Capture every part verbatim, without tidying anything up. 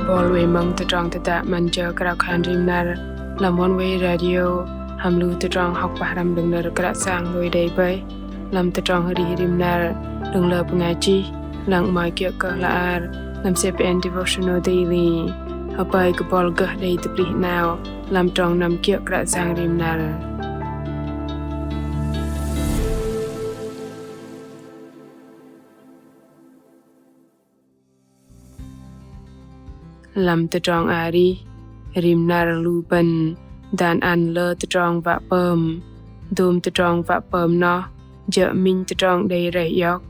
Bol wei mơ̆ng tơdrong tơdă 'Măn Jơ Krao Khan Rim Năr lăm Oneway Radio, hăm lu tơdrong hŏk pơhrăm đơ̆ng nơ̆r Kră Yang lui đei bơih lăm tơdrong arih rim năr đơ̆ng lơ bơngai chih, lăng 'mơ̆i kiơ̆ kơ hla ar lăm C P N Devotional Daily. Hơpơi kơ bol gơh đei tơplih 'nao lăm trong năm kiơ̆ Kră Yang rim năr. Lăm tơdrong arih rim năr lu bơ̆n dan ăn lơ tơdrong wă pơm. Dôm tơdrong wă pơm noh jơ̆ minh tơdrong đei rơih iŏk.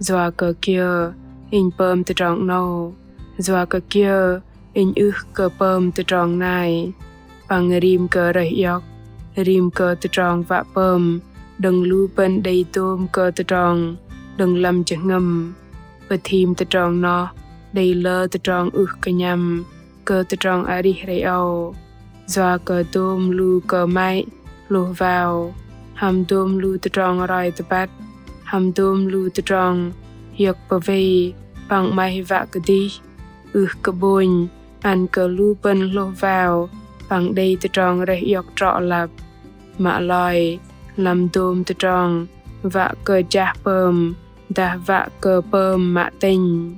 Yua kơ kiơ inh pơm tơdrong 'nâu, yua kơ kiơ inh ưh kơ pơm tơdrong nai. Păng rim kơ rơih iŏk, rim kơ tơdrong wă pơm đơ̆ng lu bơ̆n đei dôm kơ tơdrong đơ̆ng lăm jơhngơ̆m. Pơthim tơdrong noh đei lơ tơdrong ưh kơ nhăm kơ tơdrong arih rei âu. Yua kơ dôm lu kơmăy hlôh wao, hăm dôm lu tơdrong roi tơbăt, hăm dôm lu tơdrong hiơ̆k pơwei păng 'maih wă kơdih, ưh kơ 'bônh ăn kơ lu bơ̆n hlôh wao păng đei tơdrong rơih iŏk trŏ lăp. Mă loi lăm dôm tơdrong wă kơ jah pơm dah wă kơ pơm mă tĕnh.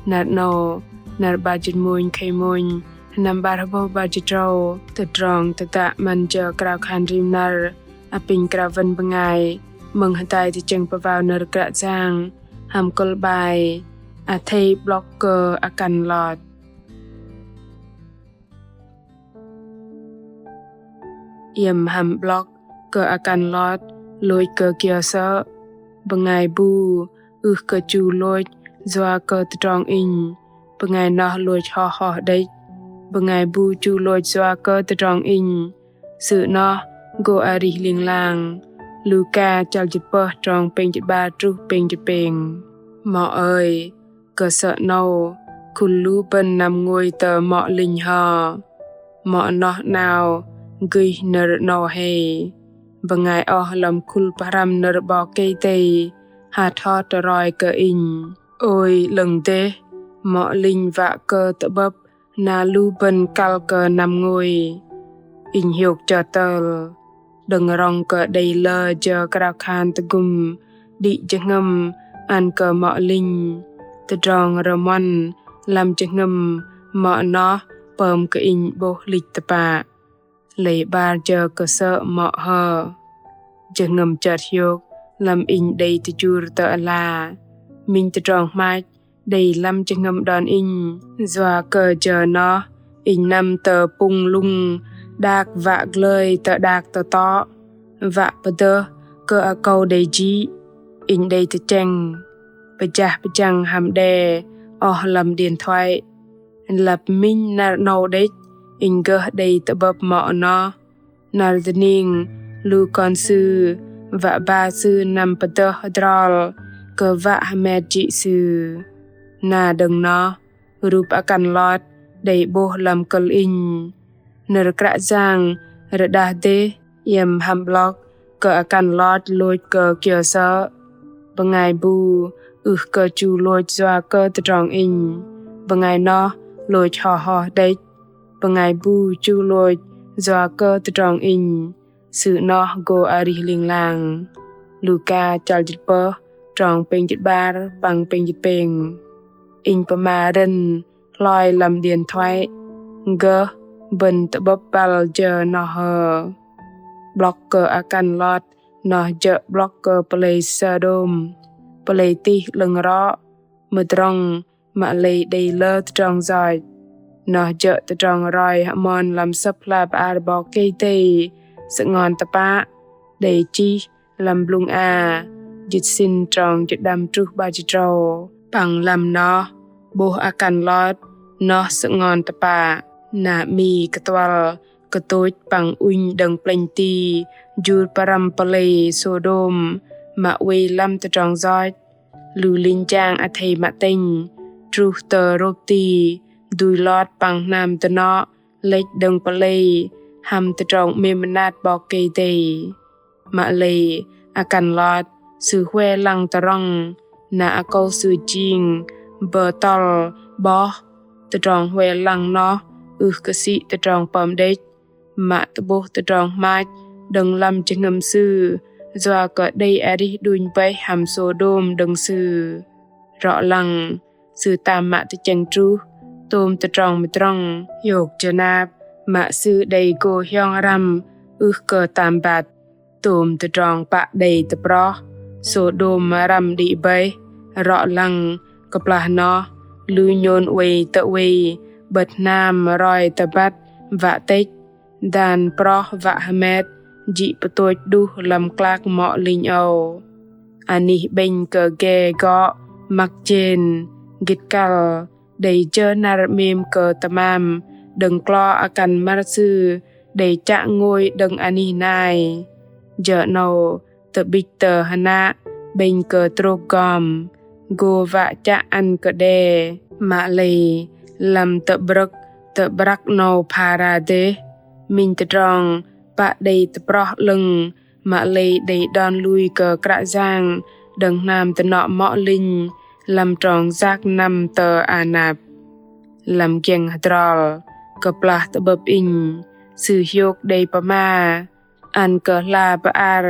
Năr 'nâu, năr 'bar jĭt mônh khei mônh, sơnăm 'bar hơbâu 'bar jĭt tơdrâu, tơdrong tơdă 'Măn Jơ Krao Khan Rim Năr apinh krao wăn bơngai mơ̆ng hơdai tơchĕng pơwao nơ̆r Kră Yang hăm kơ̆l 'bai: Athei 'blŏk kơ akăn Lot. Iĕm hăm 'blŏk kơ akăn Lot lôch kơ kiơ sơ̆? Bơngai bu ưh kơ chu lôch yua kơ tơdrong inh, bơngai noh lôch hoh hoh đĕch. Bơngai bu chu lôch yua kơ tơdrong inh, sư noh gô arih ling lang. Luka chăl jĭt pơh trong pêng jĭt 'bar truh pêng jĭt pêng. Mŏ ơi, kơ sơ̆ 'nâu, khul lu bơ̆n năm ngôi tơ mŏ linh hơ. Mŏ noh 'nao gơih nơ̆r 'nâu hei. Bơngai oh lăm khul pơhrăm nơ̆r 'Bok Kei-Dei hăt hot roi kơ inh: Ôi 'lơ̆ng dêh, mŏ linh wă kơ tơ'bơ̆p na lu bơ̆n kăl kơ năm ngôi. Inh hiôk chơtơl, đơ̆ng rŏng kơ đei lơ jơ krao khan tơgŭm đĭ jơhngơ̆m ăn kơ mŏ linh, tơdrong rơmuăn lăm jơhngơ̆m mŏ noh pơm kơ inh 'bôh lĕch tơpă. Lei 'bar jơ kơ sơ̆ mŏ hơ. Jơhngơ̆m chơt hiôk lăm inh đei tơjur tơ ala. Minh tơdrong hmach đei lăm jơhngơ̆m đon inh. Yua kơ jơ noh inh năm tơ pŭng lŭng đak wă glơi tơ đak tơtŏ, wă pơdơh kơ akâu đei jĭ. Inh đei tơchĕng pơjah pơjăng hăm đe oh lăm điện thoại. Lăp minh năr 'nâu đĕch inh gơh đei tơ'bơ̆p mŏ noh. Năr dơning lu kon sư wă ba sư năm pơdơh hơdrol kơ wă hơmet jĭ sư. Na đơ̆ng noh, rup akăn Lot đei 'bôh lăm kơ̆l inh. Nơ̆r Kră Yang rơđah dêh: Iĕm hăm 'blŏk kơ akăn Lot lôch kơ kiơ sơ̆? Bơngai bu ưh kơ chu lôch yua kơ tơdrong inh, bơngai noh lôch hoh hoh đĕch. Bơngai bu chu lôch yua kơ tơdrong inh, sư noh gô arih ling lang. Luka chăl jĭt pơh trong pêng jĭt 'bar păng pêng jĭt pêng. Inh pơma rơ̆n hloi lăm điện thoại, gơh bơ̆n tơ'bơ̆p băl jơ noh hơ. 'Blŏk kơ akăn Lot noh jơ̆ 'blŏk kơ pơlei Sôđôm, pơlei tih 'lơ̆ng rŏ, mơdrŏng, mă lei đei lơ tơdrong yoch. Noh jơ̆ tơdrong roi hơmon lăm Sơ̆p hla bơar 'Bok Kei-Dei sơ'ngon tơpă, đei chih lăm blŭng a jĭt sĭn trong jĭt đăm truh 'bar jĭt tơdrâu. Păng lăm noh, 'bôh akăn Lot noh sơ'ngon tơpă, na 'mi kơtuăl kơtôch păng ŭnh đơ̆ng plĕnh ti jur pơrăm pơlei Sôđôm mă oei lăm tơdrong yoch. Lu linh jang athei mă tĕnh truh tơ rôp ti, dui Lot păng hnam dơnŏ lĕch đơ̆ng pơlei hăm tơdrong 'mêm mơnat 'Bok Kei-Dei. Mă lei akăn Lot sư hue lăng tơrŏng, na akâu sư jing bơtŏl 'boh. Tơdrong hue lăng noh ưh kơ sĭ tơdrong pơm đĕch, mă tơ'bôh tơdrong hmach đơ̆ng lăm jơhngơ̆m sư, yua kơ đei arih đunh bơih hăm Sôđôm đơ̆ng sư. Rŏ lăng, sư tam mă tơchĕng truh tôm tơdrong mơdrŏng hiôk jơnap, mă sư đei gô hiong răm ưh kơ tam băt. Tôm tơdrong pă đei tơproh, Sôđôm răm đĭ bơih. Rŏ lăng, kơplah noh, lu nhôn oei tơ oei, 'bơ̆t hnam roi tơbăt wă tĕch, dan proh wă hơmet, jĭ pơtôch đuh lăm klak mŏ linh âu. Anih 'bĕnh kơ ge gŏ, măk jên, gĭt kăl, đei jơ năr 'mêm kơ tơmam đơ̆ng klo akăn măr sư đei chă ngôi đơ̆ng anih nai. Jơ 'nâu tơ'bĭch tơ hơnă 'bĕnh kơ trôk gom, gô wă chă ăn kơ đe, mă lei lăm tơ'brơ̆k tơ'brăk 'nâu phara dêh. Minh tơdrong pă đei tơproh 'lơ̆ng, mă lei đei đon lui kơ Kră Yang đơ̆ng hnam dơnŏ mŏ linh lăm trong yak năm tơ anăp. Lăm giĕng hơdrol, kơplah tơ'bơ̆p inh, sư hiôk đei pơma ăn kơ hla bơar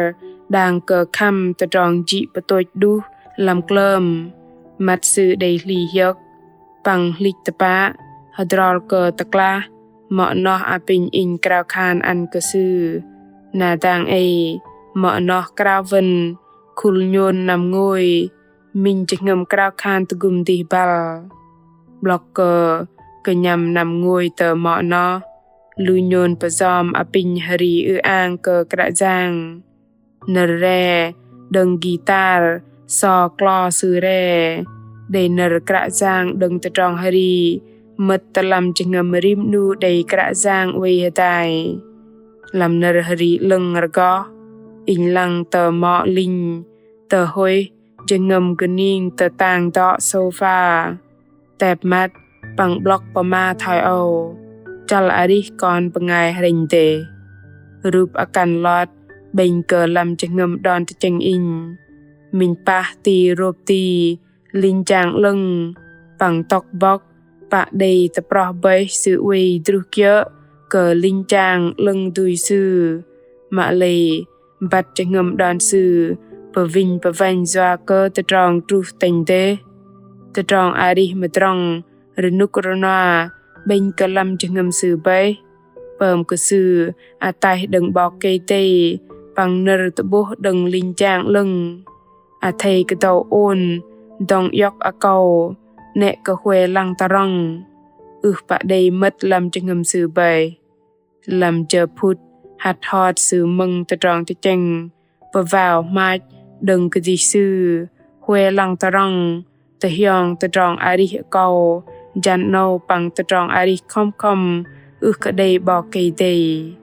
đang kơ khăm tơdrong jĭ pơtôch đuh lăm klơm. Măt sư đei hli hiơ̆k, păng hlĭch tơpă, hơdrol kơ tơklah, mŏ noh apinh inh krao khan ăn kơ sư. Na dang ei, mŏ noh krao wơ̆n khul nhôn năm ngôi, minh jơhngơ̆m krao khan tơgŭm dih băl. 'Blŏk kơ kơnhăm năm ngôi tơ mŏ noh, lu nhôn pơyom apinh hri ư-ang kơ Kră Yang. Nơ̆r re đơ̆ng guitar so klo sư re, đei nơ̆r Kră Yang đơ̆ng tơdrong hri mơ̆t tơ lăm jơhngơ̆m rim 'nu đei Kră Yang oei hơdai. Lăm nơ̆r hri 'lơ̆ng rơgoh, inh lăng tơ mŏ linh, tơ hoih jơhngơ̆m kơning tơtang dŏ sofa. Tep măt păng 'blŏk pơma thoi âu: Chăl arih kon bơngai hrĕnh dêh. Rup akăn lŏt 'bĕnh kơ lăm jơhngơ̆m đon tơchĕng inh. Minh pah ti rôp ti linh jang 'lơ̆ng, păng tŏk bŏk pă đei tơproh bơih sư oei druh kiơ̆ kơ linh jang 'lơ̆ng dui sư. Mă lei băt jơhngơ̆m đon sư pơvinh pơvanh yua kơ tơdrong truh tĕnh dêh. Tơdrong arih mơdrŏng rơnŭk rơnua 'bĕnh kơ lăm jơhngơ̆m sư bơih. Pơm kơ sư ataih đơ̆ng 'Bok Kei-Dei păng nơ̆r tơ'bôh đơ̆ng linh jang 'lơ̆ng. Athei kơdâu ôn dŏng iŏk akâu 'nĕ kơ hue lăng tơrŏng, ưh pă đei mơ̆t lăm jơhngơ̆m sư bơih. Lăm jơ phŭt hăt hot sư mơ̆ng tơdrong tơchĕng pơwao hmach đơ̆ng kơdih sư, hue lăng tơrŏng, tơhiong tơdrong arih akâu jăn 'nâu păng tơdrong arih khŏm khŏm ưh kơ đei 'Bok Kei-Dei.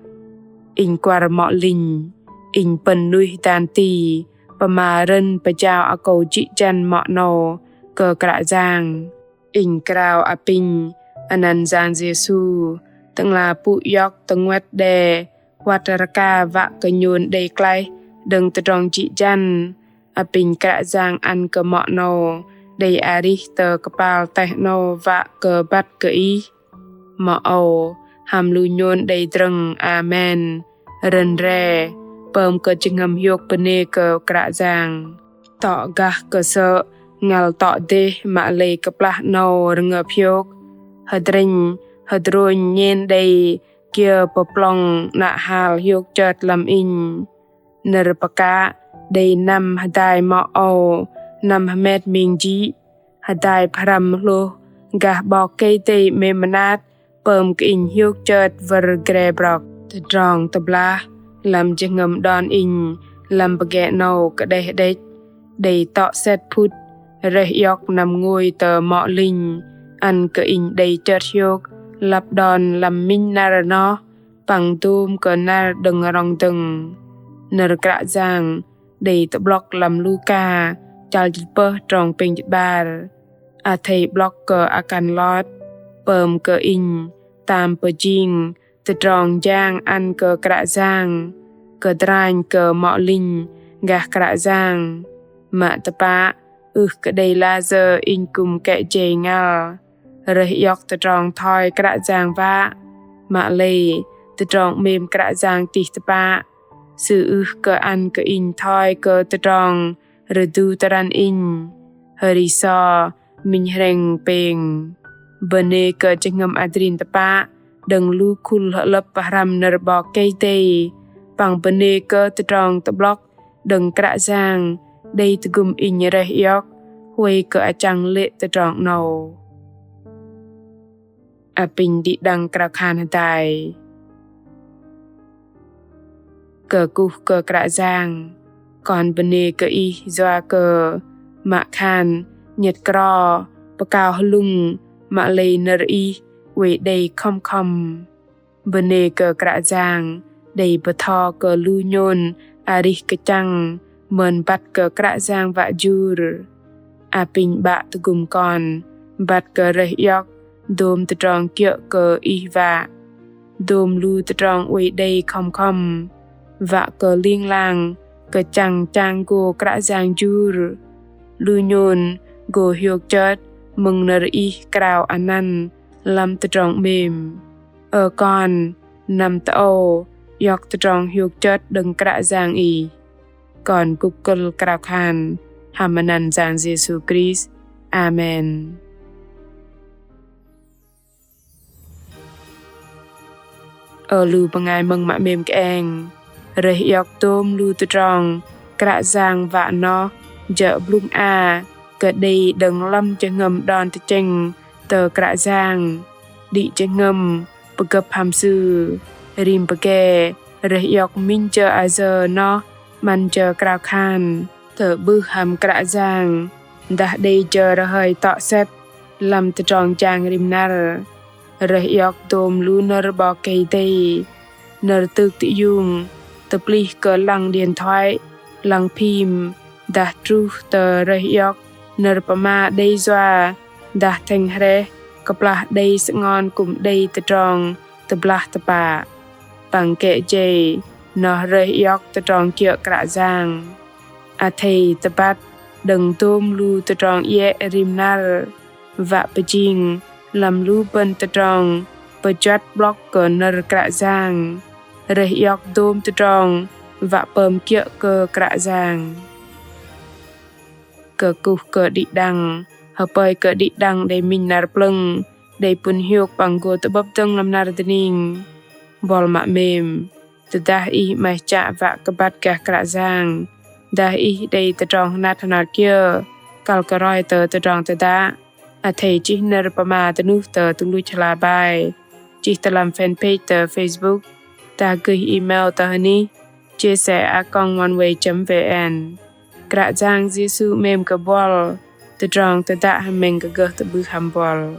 Inh kuar mŏ linh, inh pơ̆n nuih dan ti pơma rơ̆n pơjao akâu jĭ jăn mŏ 'nâu kơ Kră Yang. Inh krao apinh anăn Yang Yêsu, Tơ'ngla pŭ iŏk tơnguĕt đe huăt rơka wă kơ nhôn đei klaih đơ̆ng tơdrong jĭ jăn. Apinh Kră Yang ăn kơ mŏ 'nâu đei arih tơ kơpal teh 'nâu wă kơ băt kơ Ih. Mŏ âu hăm lu nhôn đei drơ̆ng. Amen. Rơ̆n re, pơm kơ jơhngơ̆m hiôk bơnê kơ Kră Yang. Tŏ gah kơsơ̆ ngăl tŏ dêh mă lei kơplah 'nâu rơngơp hiôk. Hơdrĕnh hơdrônh nhen đei kiơ pơplŏng 'nă hal hiôk chơt lăm inh. Nơ̆r pơkă đei năm hơdai mŏ âu năm hơmet ming jĭ. Hơdai pơhrăm hlôh gah 'Bok Kei-Dei 'mêm mơnat pơm kơ inh hiôk chơt wơ̆r gre brŏk. Tơdrong tơblah lăm jơhngơ̆m đon inh lăm pơgê 'nâu kơđeh đĕch. Đei tŏ sĕt phŭt rơih iŏk năm ngôi tơ mŏ linh ăn kơ inh đei chơt hiôk lăp đon lăm minh năr noh păng dôm kơ năr đơ̆ng rŏng dơ̆ng. Nơ̆r Kră Yang đei tơ'blŏk lăm Luka chăl jĭt pơh trong pêng jĭt 'bar. Athei 'blŏk kơ akăn lŏt pơm kơ inh tam pơjing tơdrong jang ăn kơ Kră Yang, kơdranh kơ mŏ linh gah Kră Yang. Mă tơpă ưh kơ đei layơ inh kư̆m kĕ jei ngăl. Rơih iŏk tơdrong thoi Kră Yang wă, mă lei tơdrong 'mêm Kră Yang chih tơpă. Sư ưh kơ ăn kơ inh thoi kơ tơdrong rơdu tơrăn inh. Hơri sô, minh hrĕng pêng. Bơnê kơ jơhngơ̆m adrin tơpă đơ̆ng lu khul hơ'lơ̆p pơhrăm nơ̆r 'Bok Kei-Dei, păng bơnê kơ tơdrong tơ'blŏk đơ̆ng Kră Yang đei tơgŭm inh rơih iŏk huay kơ achăng lê̆ tơdrong 'nâu. Apinh đĭ đăng krao khan hơdai. Kơkuh kơ Kră Yang, kon bơnê kơ Ih yua kơ mă khan nhĕt kro pơkao hlŭng mă lei nơ̆r Ih oei đei khŏm khŏm. Bơnê kơ Kră Yang đei bơtho kơ lu nhôn arih kơchăng mơn băt kơ Kră Yang wă jur. Apinh 'Bă tơgŭm kon băt kơ rơih iŏk dôm tơdrong kiơ̆ kơ Ih wă, dôm lu tơdrong oei đei khŏm khŏm, wă kơ ling lang kơchăng chang gô Kră Yang jur. Lu nhôn gô hiôk chơt mơ̆ng nơ̆r Ih krao anăn lăm tơdrong 'mêm. Ơ kon, năm tơ'âu iŏk tơdrong hiôk chơt đơ̆ng Kră Yang Ih. Kon kŭk kơ̆l krao khan hăm anăn Yang Yêsu Krist. Amen. Ơ lu bơngai mơ̆ng mă 'mêm kơeng, rơih iŏk dôm lu tơdrong Kră Yang wă noh jơ̆ blŭng a kơ đei đơ̆ng lăm jơhngơ̆m đon tơchĕng tơ Kră Yang. Đĭ jơhngơ̆m pơgơ̆p hăm Sư, rim pơgê rơih iŏk minh jơ ayơ noh 'măn jơ krao khan tơ'bưh hăm Kră Yang, dah đei jơ rơhơi tŏ sĕt lăm tơdrong jang rim năr. Rơih iŏk dôm lu nơ̆r 'Bok Kei-Dei, nơ̆r tŭk tơiung, tơplih kơ lăng điện thoại, lăng phim, dah truh tơ rơih iŏk nơ̆r pơma đei yua, dah thĕng hrĕh kơplah đei sơngon kư̆m đei tơdrong tơblah tơpă. Păng kĕ jei noh rơih iŏk tơdrong kiơ̆ Kră Yang. Athei tơbăt đơ̆ng dôm lu tơdrong iĕ rim năr, wă pơjing lăm lu bơ̆n tơdrong pơjuăt 'blŏk kơ nơ̆r Kră Yang. Rơih iŏk dôm tơdrong wă pơm kiơ̆ kơ Kră Yang. Kơkuh kơ đĭ đăng, hơpơi kơ đĭ đăng đei minh năr plơ̆ng, đei pŭn hiôk păng gô tơ'bơ̆p dơ̆ng lăm năr dơning. Buăl mă 'mêm, tơdah ih 'maih chă wă kơ băt gah Kră Yang, dah ih đei tơdrong hơnat hơnat kiơ, kăl kơ roi tơ tơdrong tơdă, athei chih nơ̆r pơma dơnuh tơ tơluch hla bơar, chih tơ lăm fanpage tơ Facebook, dah gơih email tơ hơnih chia sẻ a còng oneway chấm vn. Kră Yang Yêsu 'mêm kơ buăl, tơdrong tơdă hơmĕng kơ gơh tơ'bưh hăm buăl.